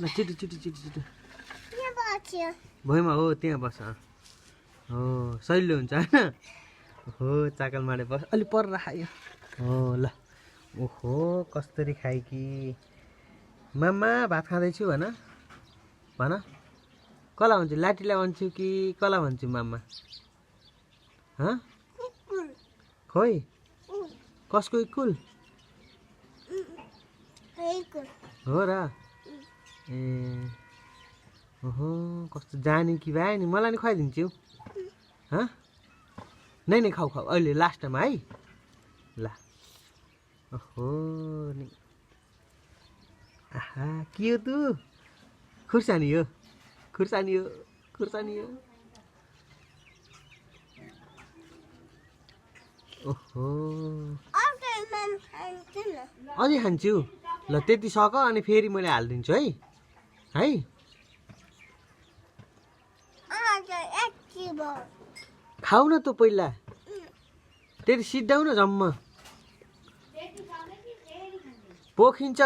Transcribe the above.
ल छिटो छिटो छिटो छिटो यहाँ बस्यो भुइँमा हो त्यहाँ बस हो सहिलो हुन्छ होइन हो चाकल माडे बस अलि पर खायो हो ल ओहो कसरी खायो कि मामा भात खाँदैछु भन भन कसलाई भन्छु लाटीलाई भन्छु कि कसलाई भन्छु मामा हँ खोइ कसको स्कुल हो र ए ओहो कस्तो जाने कि भाइ नि मलाई नि खुवाइदिन्छु हँ नै नै खाऊ खाऊ अहिले लास्टमा है ल ओहो नि आहा के हो तँ खुर्सानी हो खुर्सानी हो खुर्सानी हो ओहो अझै खान्छु ल त्यति सक अनि फेरि मैले हालिदिन्छु है है खाऊ न त पहिला त्यति सिद्धाउ न जम्मा पोखिन्छ